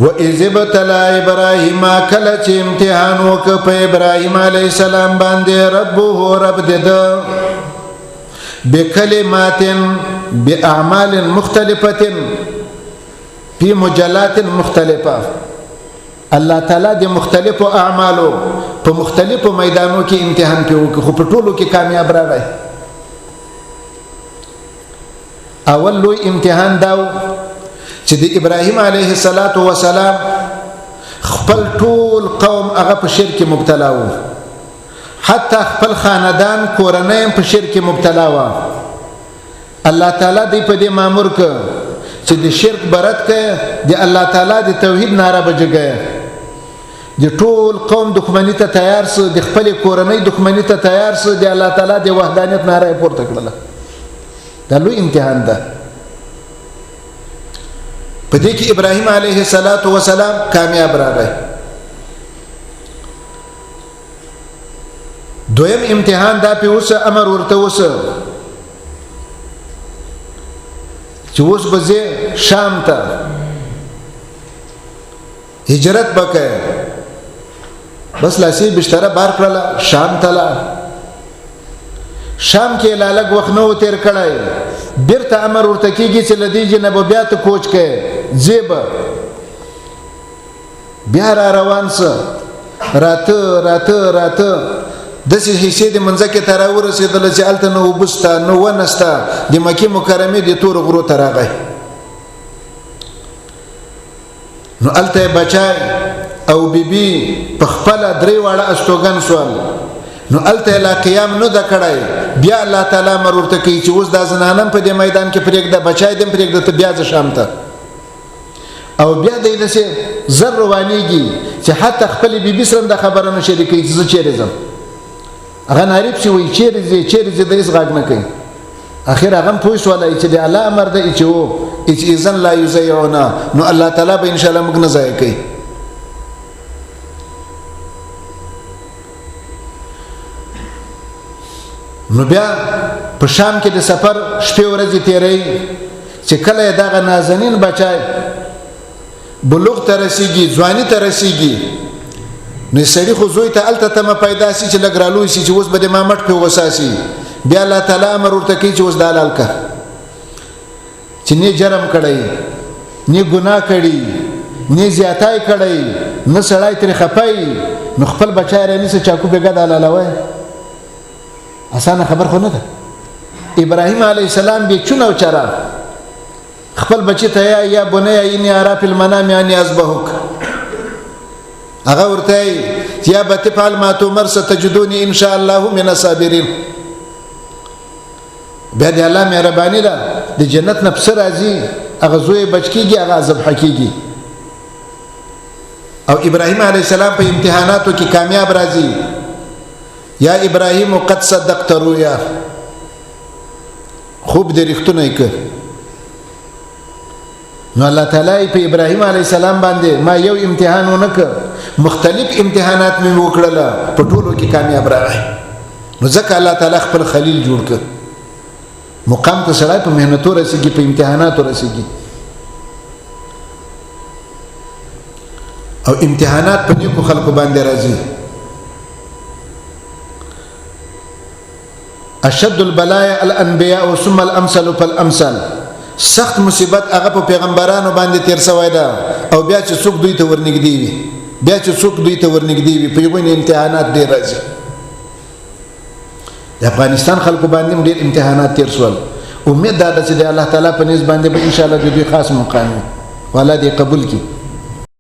و اذ ابتلا ابراهیم، کله چې امتحان وک په ابراهیم علی السلام باندې ربه، رب دې ده، بکلمات، باعمال مختلفه په مجلات مختلفه. الله تعالی د مختلفو اعمالو په مختلفو میدانو کې امتحان په وک، خو په ټولو کې کامیاب راغی. اول لوی امتحان داو چې د ابراهیم علیه الصلاۃ والسلام خپل ټول قوم هغه په شرک مبتلا وو، حتی خپل خاندان، کورنۍ په شرک مبتلا و. الله تعالی دې په دې مامور ک چې د شرک برت ک، د الله تعالی د توحید ناره بجګه. د ټول قوم دښمنی ته تیار سو، د خپل کورنۍ دښمنی ته تیار سو، د الله تعالی د وحدانیت ناره پورته کړله. دا لوی امتحان ده. په دې کې ابراهیم علیه الصلاۃ والسلام کامیاب راغی. دویم امتحان دا په اوسه امر ورته اوسه چې اوس به شام ته هجرت وکړي. بس لاسی بشتره بار کړله، شام ته لا. شام کې لا لږ وخت نو تیر کړی، بیرته امر ورته کیږي چې لدی جنب بیا ته کوچ کې زیب. بیا را روان سه، راته راته راته داسې حصې د منځ کې ته راورسېدل چې هلته نه اوبه شته نه ونه شته. د مکې مکرمې د تورو غرو ته راغی، نو هلته یې بچی او بیبي په خپله درې واړه استوګن سول. نو هلته لا قیام نه ده کړی، بیا الله تعالی امر ورته کوي چې اوس دا زنانه په دې میدان کې پرېږده، بچی دې پرېږده، ته بیا ځه شام ته. او بیا دی داسې زر روانېږي چې حتی خپلې بیبي سره دا خبره نه شریکوي چې زه چیرې ځم. هغه ناري پسې وایي چیرې ځې، چیرې ځې، د هېڅ غږ نه کوي. اخر هغه هم پوه شولی چې د الله امر دی چې و چې اذن لا یضیعنا، نو الله تعالی به انشاءالله موږ نه ضایع کوي. نو بیا په شام کې د سفر شپې ورځې تیرې، چې کله دغه نازنین بچای بلوغ ته رسیږي، ځواني ته رسیږي، نو سړی خو زوی ته الته تمه پیدا شي چې لږ رالوی شي چې اوس به د ما مټ په وساسي. بیا الله تعالی امر ورته کوي چې اوس دا حلال که چې نه جرم کړی، نه ګناه کړی، نه زیاتای کړی، نه سړی تر خپای، نو خپل بچای رانی سه چاکو به ګد حلالوي. اسانه خبر خو نه ده. ابراهیم علی السلام به چونه او چرا خپل بچی ته یا یا بنی انی ارا فی المنام انی اذبحک. هغه ورته یا بتفعل ما تمر ستجدونی ان شاء الله من الصابرین. بیا د الله مهرباني ده، د جنت نه پس راځي، هغه زوی بچ کیږي، هغه ذبح کیږي. او ابراهیم علی السلام په امتحاناتو کې کامیاب راځي. یا ابراهیم قد صدقت رؤیا، خوب دې رښتونه کړ. نو الله تعالی په ابراهیم علی السلام باندې ما یو امتحان ونک، مختلف امتحانات مې وکړل، په ټولو کې کامیاب راغی. نو ځکه الله تعالی خپل خلیل جوړ کړ. مقام ته سړی په مهنتو رسیږي، په امتحاناتو رسیږي، او امتحانات په نیکو خلکو باندې راځي. اشد البلايا الانبیاء ثم الامثل فالامثل. سخت مصیبت هغه په پیغمبرانو باندې تیر شوی ده، او بیا چې څوک دوی ته ورنږدې وي، بیا چې څوک دوی ته ورنږدې وي، په یوه امتحانات ډیر راځي. د افغانستان خلکو باندې ډیر امتحانات تیر شول. امید دا ده چې د الله تعالی په نس باندې به ان شاء الله د دوی خاص مقام وي، والله دې قبول کړي.